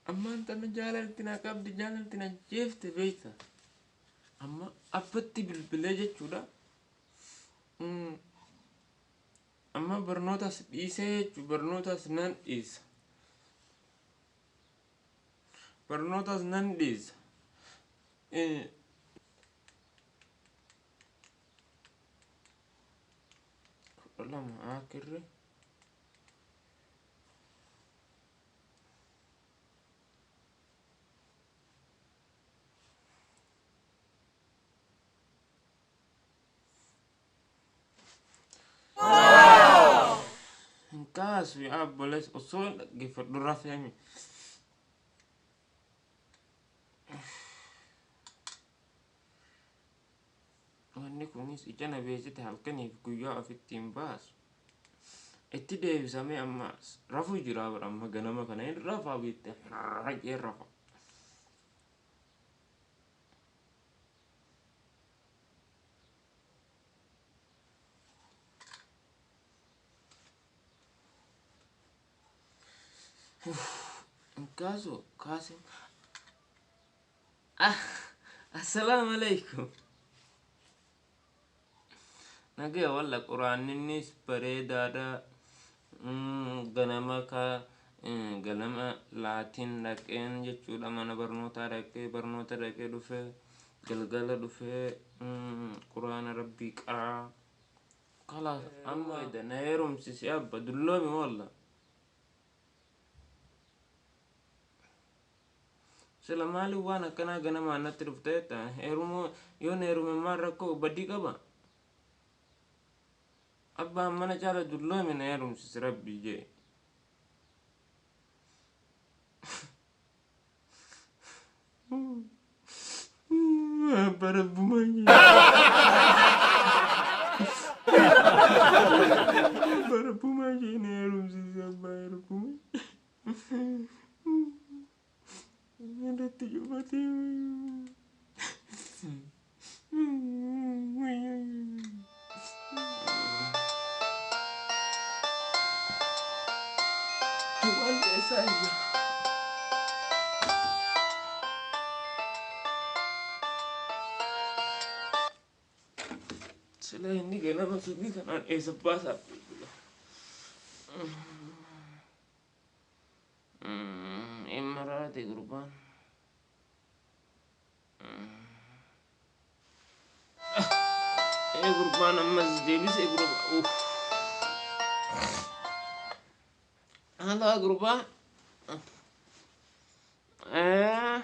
Ammaan tana jaalalti na qabdi, jaalalti na jeefte beekta. Amma abbatti bilbilee jechuudha. Amma barnootas dhiisee jechuudha, barnootas nan dhiisa. Barnootas nan dhiisa. 12 akirri. Hin kaasu yaa obboleessa, osoo hin dhaggeeffadhu rafeemi. Wanni kunis ija na beeksite halkaniif guyyaa ofitti hin baasu. Itti deebisamee amma rafuu jira bara amma ganama kana hin rafaa beekte rajee rafa. Hin kaasu kaase. Ah, assalaamu alaikum. Nagaya walla quraanninnis bareedaadha. Ganama ka ganama laatiin dhaqeen jechuudha, mana barnootaa dhaqee barnoota dhaqee dhufee galgala dhufee quraana rabbii qaraa. Kalaas amma eda na heerumsisi abba dulloomi walla. Sila maaliif waan akkanaa ganamaan natti dhufta jetta? Heerumuu yoon heerume maal rakkoo badii qaba? Abbaan mana caala dulloome na heerumsisi rabbii jee. Abba rabbumaa jee. Abba rabbumaa jee na heerumsisi abbaa rabbumaa. Irratti cufatee. Tuwal eessa iyya? Sila inni ganama subii kanaan eessa baasaa bilbila? Hin maraate gurbaan. Ee gurbaan ammas deebisee gurbaa. Uff. Halaa gurbaa. Ee.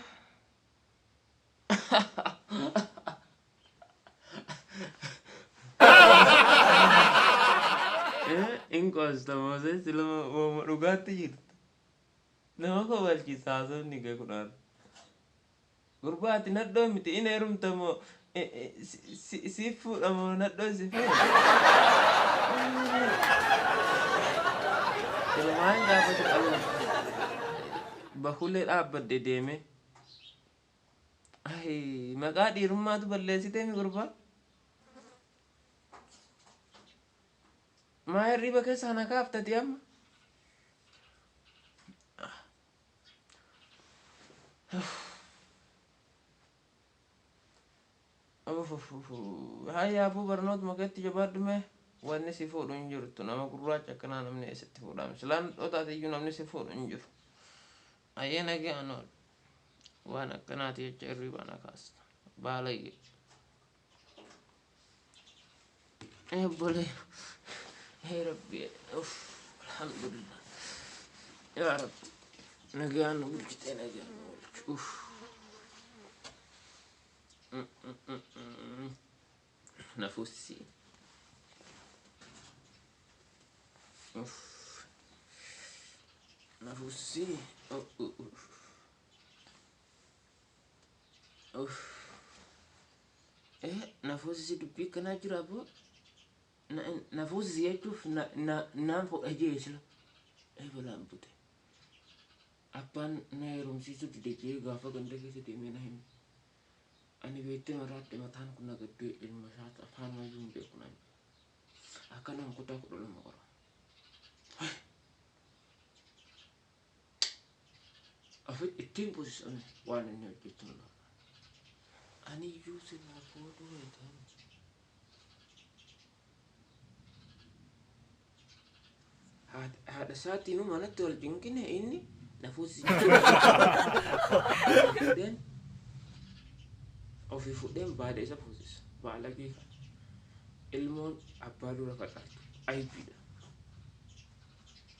In qoosta Mooses lama uuma dhugaatti jirtu. Nama kofalchiisa haasofni kee kun har'a. Gurbaa ati nadhoo miti in heerumta moo siif fuudha moo nadhoo si fuudha? Ilmaan gaafatu qabna. Bahulee dhaabbadhe deemee. Ayi maqaa dhiirummaatu balleessitee mi gurbaa? Maa hirriiba keessaa na kaaftati amma? Hayya abuu barnootuma keetti jabaadhu mee wanni si fuudhu hin jirtu, nama gurraacha akkanaa namni eessatti fuudhaame? Silaa nadhoo taate iyyuu namni si fuudhu hin jiru. Ayyee nagaan ool. Waan akkanaati jecha hirriibaa na kaasta. Baalayyee. Obbolee. Hee Rabbi. Uff. Alhamdulillah. Yaa Rabbi. Nagaan nu bulchitee nagaan nu oolchu. Uff. Na fuusisi. Uff. Na fuusisi. Uff. Uff. Eh, na fuusisi dubbii akkanaa jira aboo. Na fuusisi jechuuf na na naan fuudha jee sila. Eh, balaan bute. Abbaan na heerumsiisuu dide jee gaafa ganda keessa deemee na hime. Ani beektee maraadhe, mataan kun na gaddee ilma isaati afaan mayyuu hin beeku naan jedhe. Akkanaan kutaa 12 qora. Ittiin buusisame waan inni hojjetu hin barbaadu. Aniyyuu silaa fuudhuu heetan. Haadha isaatiinuu manatti wal cinqine inni na fuusisi. Fuudheen ofii fuudheen baada isa fuusisa. Baalagee kana. Ilmoon abbaa dura faxartu aybiidha.